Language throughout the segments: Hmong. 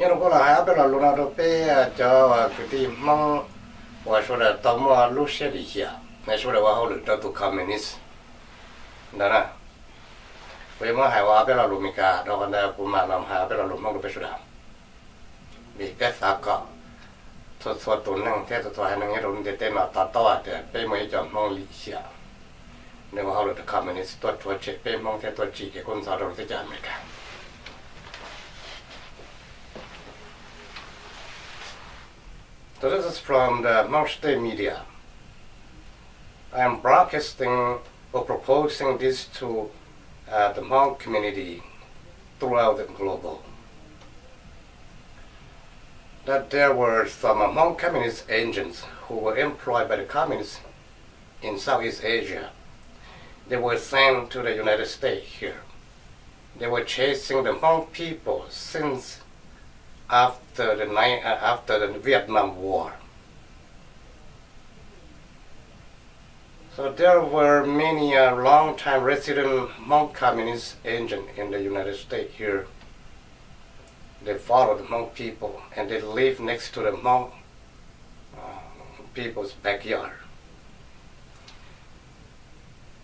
Nyob rau kuv los hais ob peb lo lus no rau peb cov kwv tij Hmoob uas sawv daws tau muaj lub siab lim hiam, sawv daws ua hauj lwm rau tus communist ntawd na. Kuv yuav muab hais ua ob peb lo lus Meskas, rau qhov ntawd kuv mam los hais ob peb lo lus Hmoob rau peb sawv daws. Vim peb xav kom txhua txhua tus neeg thiab txhua txhua haiv neeg nyob rau lub ntiaj teb no to taub hais tias peb muaj ib co Hmoob lim hiam, nws ua hauj lwm rau communist tuaj rhuav tshem peb Hmoob thiab tuaj tsim kev kub ntxhov rau lub teb chaws Amelikas. So this is from the Hmong State media. I am broadcasting or proposing this to uh, the Hmong community throughout the global. That there were some Hmong communist agents who were employed by the communists in Southeast Asia. They were sent to the United States here. They were chasing the Hmong people since after the, ni- uh, after the Vietnam War. So there were many uh, long-time resident Hmong communist agents in the United States here. They followed the Hmong people and they live next to the Hmong uh, people's backyard.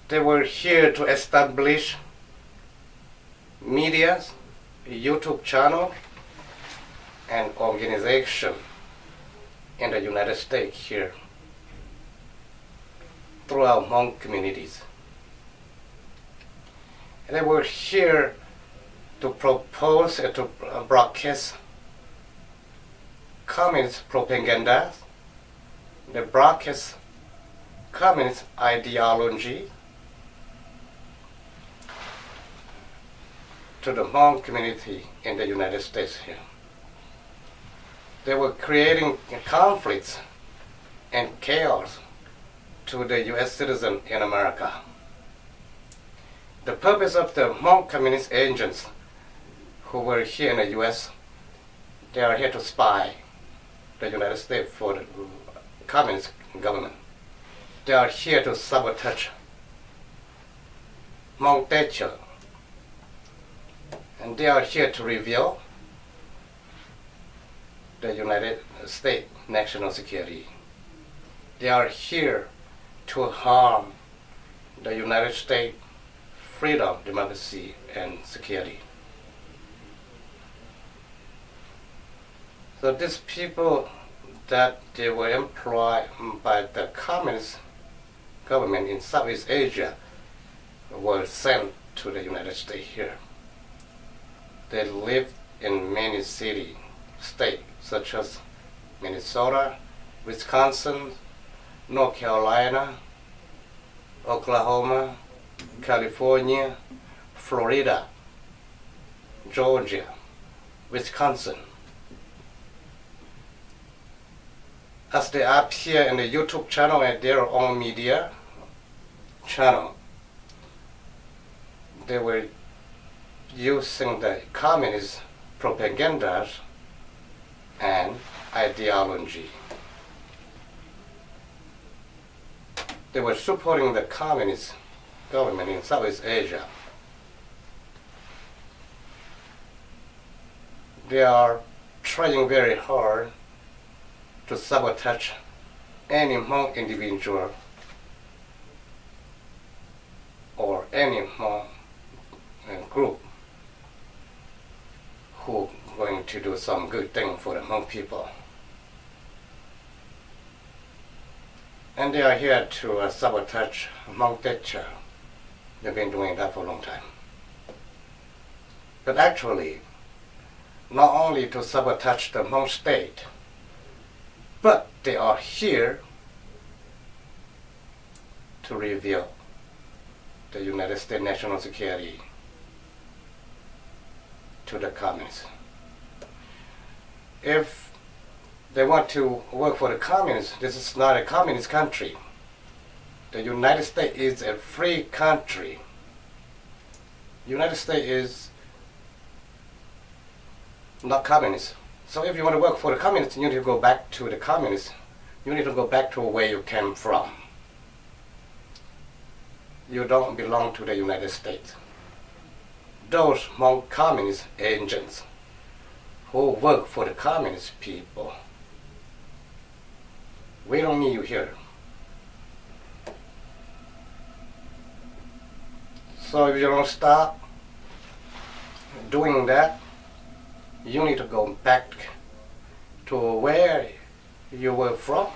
They were here to establish media, YouTube channel, and organization in the United States here throughout Hmong communities. And they were here to propose and to broadcast communist propaganda, the broadcast communist ideology to the Hmong community in the United States here. They were creating conflicts and chaos to the U S citizen in America. The purpose of the Hmong communist agents who were here in the U S, they are here to spy the United States for the communist government. They are here to sabotage Hmong Teb Chaws. And they are here to reveal the United States national security. They are here to harm the United States freedom, democracy, and security. So these people that they were employed by the communist government in Southeast Asia were sent to the United States here. They lived in many cities, states such as Minnesota, Wisconsin, North Carolina, Oklahoma, California, Florida, Georgia, Wisconsin. As they appear in the YouTube channel and their own media channel, they were using the communist propagandas and ideology. They were supporting the communist government in Southeast Asia. They are trying very hard to sabotage any Hmong individual or any Hmong uh, group who going to do some good thing for the Hmong people. And they are here to uh, sabotage Hmong Teb Chaws. They've been doing that for a long time. But actually, not only to sabotage the Hmong state, but they are here to reveal the United States national security to the communists. If they want to work for the communists, this is not a communist country. The United States is a free country. United States is not communist. So if you want to work for the communists, you need to go back to the communists. You need to go back to where you came from. You don't belong to the United States. Those Hmong communist agents who work for the communist people. We don't need you here. So if you don't stop doing that, you need to go back to where you were from.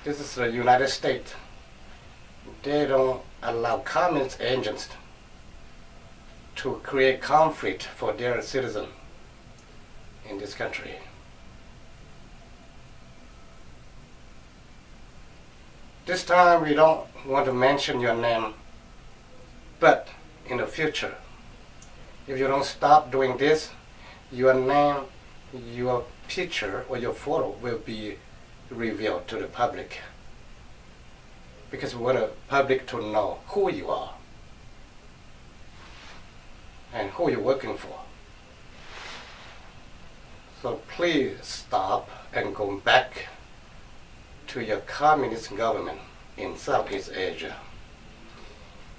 This is the United States. They don't allow communist agents to create conflict for their citizens in this country. This time we don't want to mention your name, but in the future, if you don't stop doing this, your name, your picture, or your photo will be revealed to the public, because we want the public to know who you are and who you're working for. So please stop and go back to your communist government in Southeast Asia.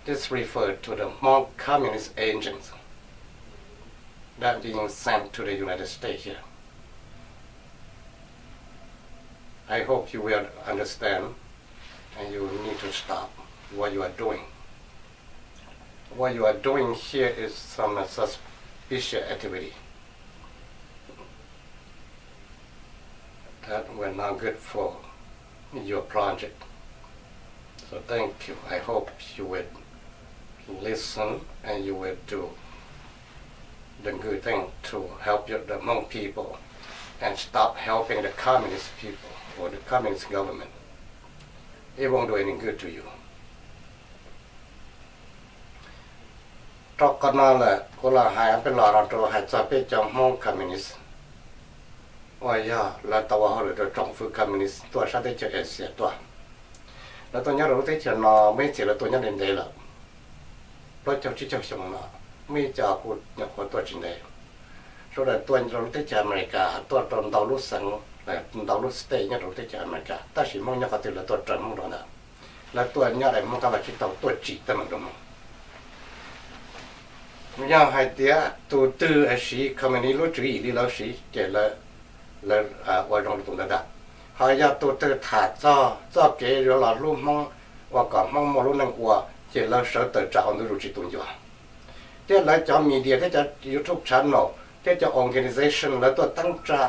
This refers to the Hmong communist agents that being sent to the United States here. I hope you will understand and you need to stop what you are doing. What you are doing here is some suspicious activity that will not good for your project. So thank you. I hope you will listen and you will do the good thing to help your, the Hmong people and stop helping the communist people or the communist government. It won't do any good to you. Rau qhov no lawm kuv los hais peb los no rau hais txog peb cov Hmoob communist uas yog lawv tau ua hauj lwm rau tsoom fwv communist tuaj sab teb chaws Asia tuaj. Lawv tuaj nyob rau lub teb chaws no muaj ib txhia lawv tuaj nyob ntev ntev lawm, plaub caug tsib caug xyoo no, muaj ib co kuj nyuam qhuav tuaj tsis ntev. Sawv daws tuaj rau lub teb chaws Amelikas tuaj rau ntau lub xeev, ntau lub state nyob rau lub teb chaws Amelikas, tab sis Hmoob nyob qhov twg lawv tuaj raws Hmoob rau ntawd. Lawv tuaj nyob daim Hmoob kab vaj tsib taug tuaj tsim teeb meem rau Hmoob. Yog hais tias tus twg siv communist lub tswv yim li lawv siv ces lawv ua zoo rau tus ntawd ntag. Ho yog tus twg tham txog txoj kev yuav los hlub Hmoob, ua kom Hmoob muaj lub neej ua, ces lawv sawv tawm tsam ua ntu zus tsis tu ncua. Thiab lawv cov media thiab cov YouTube channel thiab cov organization lawv tuaj teeb tsa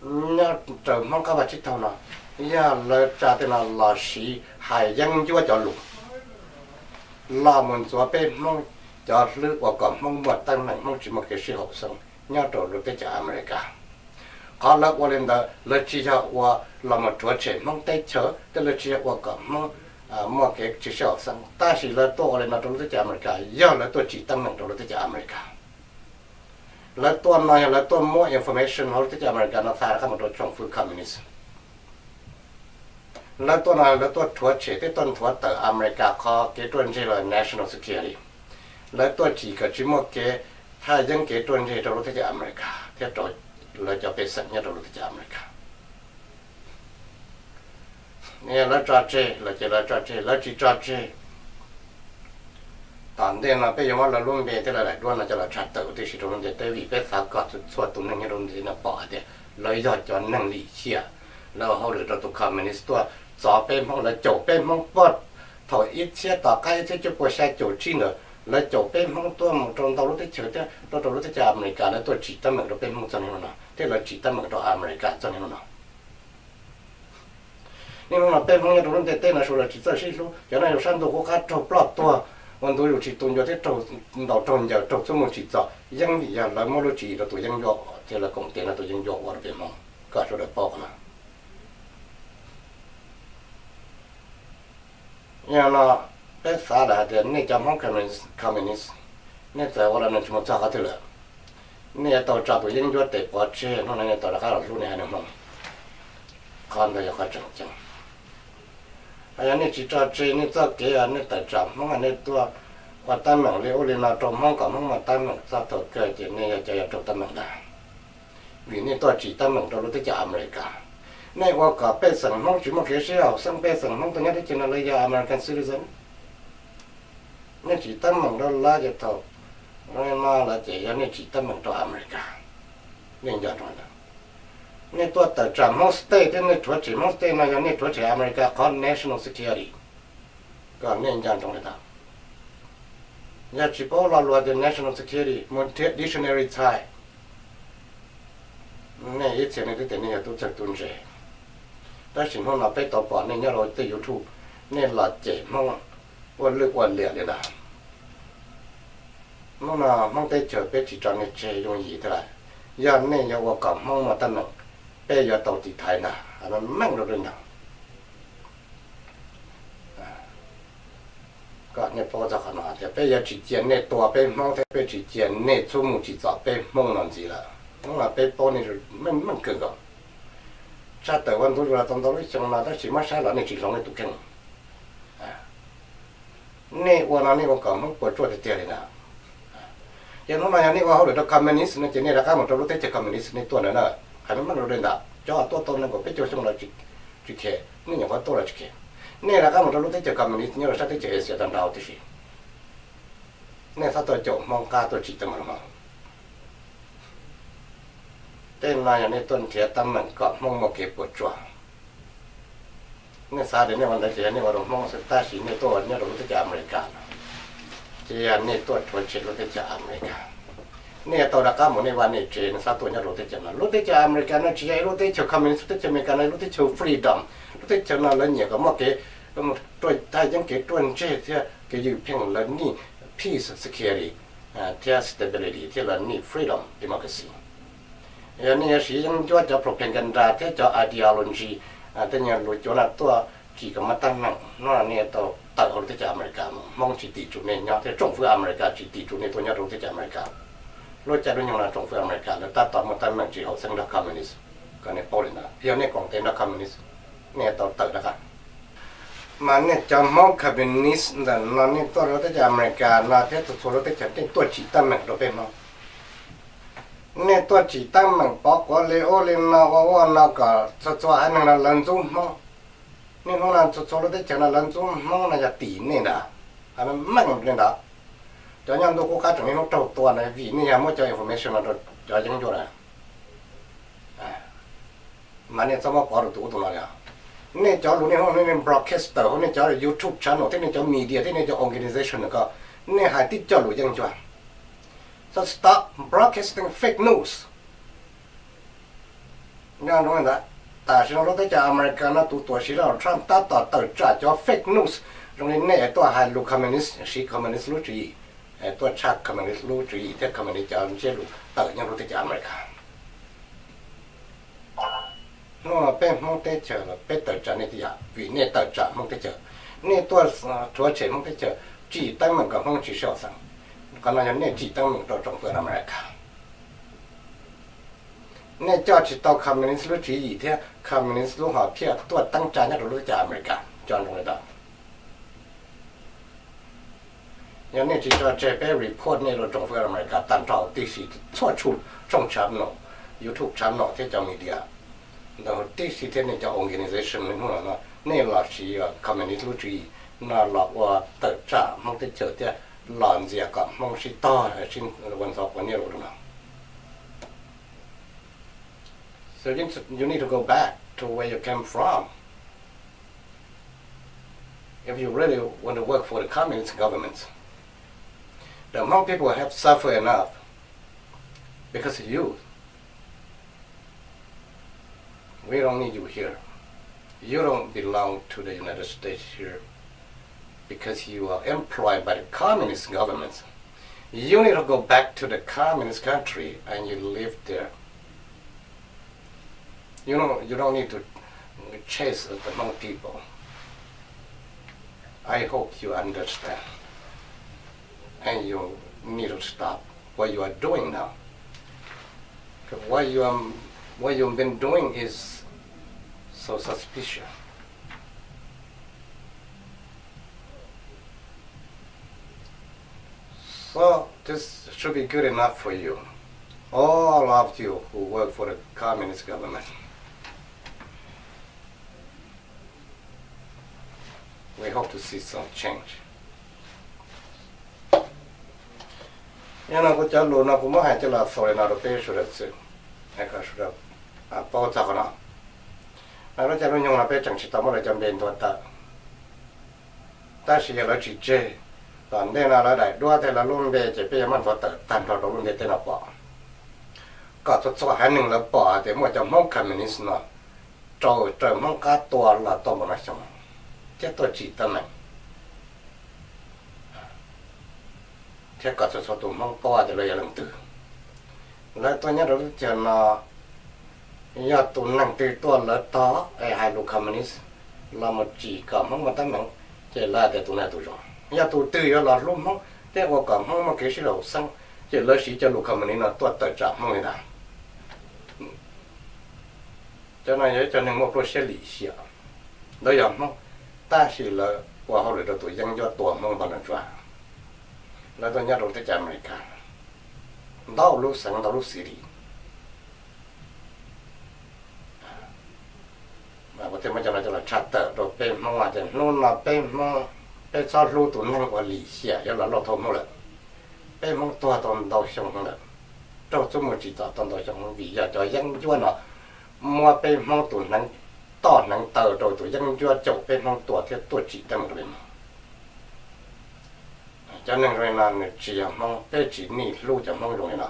nyob raws Hmoob kab vaj tsib taug no, yog lawv tsa tej no los siv hais yeeb ncuab cov lus los mus ntxuav peb Hmoob cov hlwb ua kom Hmoob muaj teeb meem, Hmoob tsis muaj kev sib haum xeeb nyob rau lub teb chaws Amelikas. Qhov lawv ua li ntawd lawv tsis yog ua los mus rhuav tshem Hmoob teb chaws, thiab lawv tsis yog ua kom Hmoob muaj kev tsis sib haum xeeb, tab sis lawv tuaj ua li no rau lub teb chaws Amelikas yog lawv tuaj tsim teeb meem rau lub teb chaws Amelikas. Lawv tuaj no yog lawv tuaj muab information hauv lub teb chaws Amelikas no xa rov qab mus rau tsoom fwv communist. Lawv tuaj no lawv tuaj rhuav tshem thiab tuaj nthuav tawm Amelikas qhov kev ruaj ntseg los national security. Lawv tuaj tsim kom tsis muaj kev thaj yeeb kev ruaj ntseg rau lub teb chaws Amelikas thiab rau lawv cov pej xeem nyob rau lub teb chaws Amelikas. Yog lawv tso tseg los ces lawv tso tseg, lawv tsis tso tseg, tom ntej no peb yuav muab lawv lub npe thiab lawv daim duab no coj los tshaj tawm huv tib si rau lub ntiaj teb, vim peb xav kom txhua tus neeg nyob rau ntiaj teb no pom hais tias lawv yog cov neeg lim hiam, lawv ua hauj lwm rau tus communist tuaj txov peb Hmoob, lawv caum peb Hmoob puag thaum ib txhiab tom qab ib txhiab cuaj puas xya caum tsib ntawd, lawv caum peb Hmoob tuaj mus rau ntau lub teb chaws thiab tuaj rau lub teb chaws Amelikas, lawv tuaj tsim teeb meem rau peb Hmoob txog niaj hnub no thiab lawv tsim teeb meem rau Amelikas txog niaj hnub no. Niaj hnub no peb Hmoob nyob rau lub ntiaj teb no sawv daws tsis txawj sib hlub, cov neeg yau sab ntuj qub qab raug ploj tuag, ua ntu zus tsis tu ncua thiab raug ntaus raug ncaws raug txhub muag tsim txom yeej vim yog lawv muab lub tswv yim rau tus yeeb ncuab thiab lawv koom tes nrog tus yeeb ncuab ua rau peb Hmoob, kom sawv daws paub qhov no. Yog no peb xav lawm hais tias nej cov Hmoob communist, nej txawm ua los nws tsis mus txog qhov twg lawm, nej yuav tau tso tus yeeb ncuab tes pov tseg, hnub no nej tau rov qab los hlub nej haiv neeg Hmoob. Qhov ntawd yog qhov tseem ceeb. Ho yog nej tsis tso tseg nej txoj kev, nej tawm tsam Hmoob, nej tuaj ua teeb meem li ub li no rau Hmoob kom Hmoob muaj teeb meem txog thaum kawg ces nej yog cov yuav raug teeb meem ntag. Vim nej tuaj tsim teeb meem rau lub teb chaws Amelikas. Nej ua kom pej xeem Hmoob tsis muaj kev sib haum xeeb, pej xeem Hmoob tuaj nyob teb chaws no lawv yog American citizen. Nej tsim teeb meem rau lawv ces thaum Zoo li no lawm ces yog nej tsim teeb meem rau America, nej nco ntsoov li ntawd. Nej tuaj tawm tsam Hmoob state thiab nej rhuav tshem Hmoob state no yog nej rhuav tshem America qhov national security, kom nej nco ntsoov li ntawd. Yog tsis paub lo lus tias national security mus nrhiav dictionary txhais, nej ib txhia nej twb tias nej yog tub txawj tub ntse. Tab sis hnub no peb tau pom nej nyob rau tej YouTube, nej los cem Hmoob ua lwj ua liam li ntawd. Hnub no Hmoob teb chaws peb tsis tso nej tseg yooj yim thiab lawm. Yog nej yuav ua kom Hmoob muaj teeb meem, peb yuav tau tiv thaiv ntag, meej rau li ntawd. Kom nej paub txog qhov no tias peb yuav tsis cia nej tua peb Hmoob thiab peb tsis cia nej txhub mus tsim txom peb Hmoob no ntxiv lawm. Hnub no peb paub nej meej meej kawg nkaus. Tshaj tawm ua ntu zus los tau ntau lub xyoo no tab sis muab saib los nej tsis hloov nej tus kheej. Nej ua no nej ua kom Hmoob puas tsuaj tiag tiag li ntawd. Yog hnub no yog nej ua hauj lwm rau communist no ces nej rov qab mus rau lub teb chaws communist nej tuaj ntawd na. Hais meej meej rau li ntawd, cov tuaj tau nees nkaum peb caug xyoo los tsis khev, nej nyuam qhuav tuaj los tsis khev. Nej rov qab mus rau lub teb chaws communist nyob rau sab teb chaws Asia tag nrho tib si. Nej txhob tuaj caum Hmoob qab tuaj tsim teeb meem rau Hmoob. Tej no yog nej tuaj nrhiav teeb meem kom Hmoob muaj kev puas tsuaj. Nej xav tias nej ua ntawd ces yog nej ua rau Hmoob xwb, tab sis nej tuaj ua nyob rau lub teb chaws America no, ces yog nej tuaj rhuav tshem lub teb chaws America. Nej yuav tau rov qab mus nej vaj nej tsev, nej txhob tuaj nyob rau lub teb chaws no. Lub teb chaws America no tsis yog ib lub teb chaws communist, lub teb chaws America no lub teb chaws freedom. Lub teb chaws no lawv nyiam kom muaj kev thaj yeeb kev ruaj ntseg thiab kev ywj pheej, lawv nij peace, security, thiab stability thiab lawv nij freedom, democracy. Yog nej yuav siv yeeb ncuab cov propaganda thiab cov ideology, tej nyuag lus cuav no tuaj tsim kom muaj teeb meem, hnub no nej tau tawm hauv lub teb chaws America mus, Hmoob tsis tim tsum nej nyob thiab tsoom fwv America tsis tim tsum nej tuaj nyob rau lub teb chaws America. Lub caij lub nyoog no tsoom fwv America lawv tab tom muaj teeb meem tsis haum xeeb nrog communist, kom nej paub li ntawd. Yog nej koom tes nrog communist, nej tau tawm rov qab. Mas nej cov Hmoob communist ntawm no nej tuaj rau teb chaws America no thiab txhua txhua lub teb chaws nej tuaj tsim teeb meem rau peb Hmoob. Nej tuaj tsim teeb meem pov quav li ub li no ua ua no kom txhua txhua haiv neeg no lawv ntxub Hmoob. Niaj hnub no txhua txhua lub teb chaws no lawv ntxub Hmoob no yog tim nej ntag. Meej li ntawd. Cov nyob ntuj qub qab tseem niaj hnub raug tua na vim nej yog muab cov information no rau cov yeeb ncuab na. Mas nej txhob muab pov rau tus ub tus no li. Nej cov lus niaj hnub nej broadcast tawm hauv nej cov YouTube channel thiab nej cov media thiab nej cov organization ko, nej hais tib co lus yeeb ncuab. So stop broadcasting fake news. Nyob zoo li ntawd, tam sim no lub teb chaws America no tus tuam tsim Donald Trump tab tom tawm tsam cov fake news zoo li nej tuaj hais lus communist, siv communist lub tswv yim, tuaj tshaj communist lub tswv yim thiab communist cov ntsiab lus tawm nyob lub teb chaws America. Hnub no peb Hmoob teb chaws los peb tawm tsam nej tib yam vim nej tawm tsam Hmoob teb chaws. Nej tuaj rhuav tshem Hmoob teb chaws, tsim teeb meem kom Hmoob tsis sib haum xeeb. Qhov no yog nej tsim teeb meem rau tsoom fwv America. Nej coj tsis tau communist lub tswv yim thiab communist lub hom phiaj tuaj teeb tsa nyob rau lub teb chaws America, cov zoo li ntawd. Yog nej tsis tso tseg peb report nej rau tsoom fwv America tag nrho tib si, txhua txhua tshooj channel, YouTube channel thiab cov media ntawd tib si thiab nej cov organization li hnub no no, nej los siv communist lub tswv yim no los ua tawm tsam Hmoob teb chaws thiab los ntxias kom Hmoob sib tog sib ua ntxhov quav niaj rau no. So you, you need to go back to where you came from if you really want to work for the communist government. The Hmong people have suffered enough because of you. We don't need you here. You don't belong to the United States here because you are employed by the communist government. You need to go back to the communist country and you live there. You know, you don't need to chase the Hmong people. I hope you understand. And you need to stop what you are doing now. What you are, what you've been doing is so suspicious. So this should be good enough for you. All of you who work for the communist government. We hope to see some change. Yog no kuv cov lus no kuv muab hais coj los xaus li no rau peb sawv daws xwb, kom sawv daws paub txog qhov no. Lub caij lub nyoog no peb tseem tsis tau muab lawv cov npe nthuav tawm, tab sis yog lawv tsis tseg, tom ntej no lawv daim duab thiab lawv lub npe ces peb yuav muab nthuav tawm tag nrho rau lub ntiaj teb no pom, kom txhua txhua haiv neeg lawv pom hais tias muaj cov Hmoob communist no raug raws Hmoob qab tua los tau npaum no xyoo thiab tuaj tsim teeb meem, thiab kom txhua txhua tus Hmoob paub tias lawv yog leej twg. Lawv tuaj nyob rau lub caij no, yog tus neeg twg tuaj lawv tog es hais lus communist los mus tsim kom Hmoob muaj teeb meem, ces lawv hais tias tus no yog tus zoo. Yog tus twg yuav los hlub Hmoob thiab ua kom Hmoob muaj kev sib raug xeeb, ces lawv siv cov lus communist no tuaj tawm tsam Hmoob li ntawd. Cov no yog ib co neeg muaj pluaj siab lim hiam, lawv yog Hmoob, tab sis lawv ua hauj lwm rau tus yeeb ncuab tua Hmoob ntau leej tsuag. Lawv tuaj nyob rau teb chaws Amelikas ntau lub xeev ntau lub xis li. Kuv thiaj muab cov no coj los tshaj tawm rau peb Hmoob hais tias hnub no peb Hmoob, peb txhob hlub tus neeg uas lim hiam yuav los lauj thauj Hmoob lawm. Peb Hmoob tuag tau ntau xyoo Hmoob lawm, raug txuj mus tsim txom tau ntau xyoo Hmoob vim yog cov yeeb ncuab no muab peb Hmoob tus hneev, toj hneev taw rau tus yeeb ncuab caum peb Hmoob tua thiab tuaj tsim teeb meem rau peb Hmoob. Cov neeg zoo li no nws tsis yog Hmoob, peb tsis nij hlub cov Hmoob zoo li no.